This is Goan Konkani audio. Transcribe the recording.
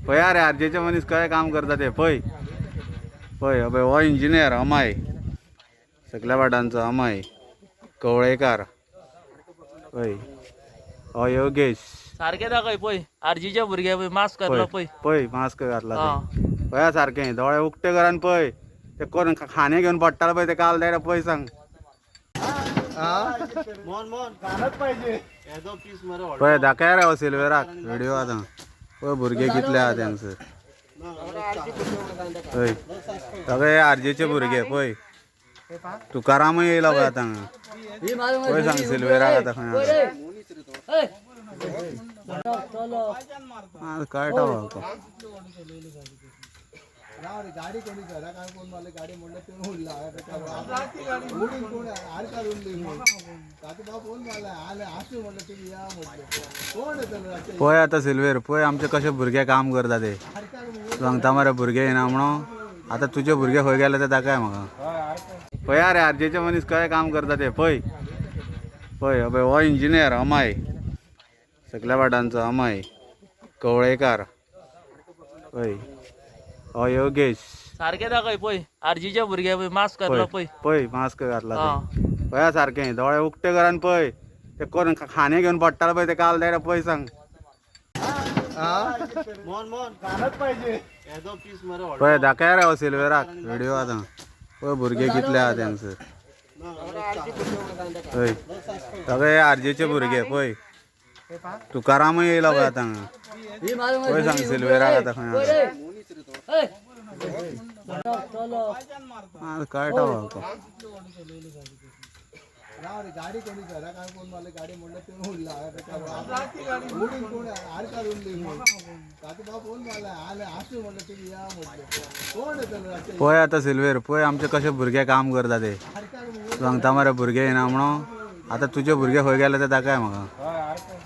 पळय रे आरजेचे मनीस कशें काम करता ते पळय. पळय अबय हो इंजिनियर अमाय, सगल्या वाटांचो अमाय कवळेकार. पळय हो योगेश. सारखे दाखय पळय, आरजीचे भुरगे पळय, मास्क घातला पळय. पळय मास्क घातला. हा. ते पळया सारकें दोळे उक्ते करान पळय. ते कोण खाणे घेवन पडटाले पळय ते काल ते पळय सांग. पळय दाखय रे हो सिल्वेराक व्हिडिओ आतां. पळय भुरगे कितले आहा ते हांगसर. पळय सगळे आरजेचे भुरगे. पळय तुकारामूय येयला पळय आतां हांगा. पळय सांग सिल्वेराक आतां खंय आसा. आं, कळटा म्हाका. गाडी कोणी घरा काय कोण मारले गाडी म्हणलं ते उरला उडून कोण आडकार उरली तातो बाब फोन मारला आले आसू म्हणलं तुम्ही या म्हटलं कोण येतलो. पळय आतां सिल्वेर, पळय आमचे कशे भुरगे काम करता ते. सांगता मरे भुरगे येना म्हणून. आतां तुजे भुरगे खंय गेले ते दाखय म्हाका. पळय रे आरजेचे मनीस कशें काम करता ते पळय. पळय अबय हो इंजिनियर अमाय, सगल्या वाटांचो अमाय कवळेकार. पळय हो योगेश. सारखे दाखय पळय, आरजीचे भुरगे पळय, मास्क घातला पळय. पळय मास्क घातला हा. ते पळया सारकें दोळे उक्ते करान पळय. ते कोण खाणे घेवन पडटाले पळय ते काल ते पळय सांग. पळय दाखय रे हो सिल्वेराक व्हिडिओ आतां. पळय भुरगे कितले आहा ते हांगसर. पळय सगळे आरजेचे भुरगे. पळय तुकारामूय येयला पळय आतां हांगा. पळय सांग सिल्वेराक आतां खंय आसा. आं, कळटा म्हाका. गाडी कोणी घरा काय कोण मारले गाडी म्हणलं ते उरला उडून कोण आडकार उरली तातो बाब फोन मारला आले आसू म्हणलं तुम्ही या म्हटलं कोण येतलो. पळय आतां सिल्वेर, पळय आमचे कशे भुरगे काम करता ते. सांगता मरे भुरगे येना म्हणून. आतां तुजे भुरगे खंय गेले ते दाखय म्हाका.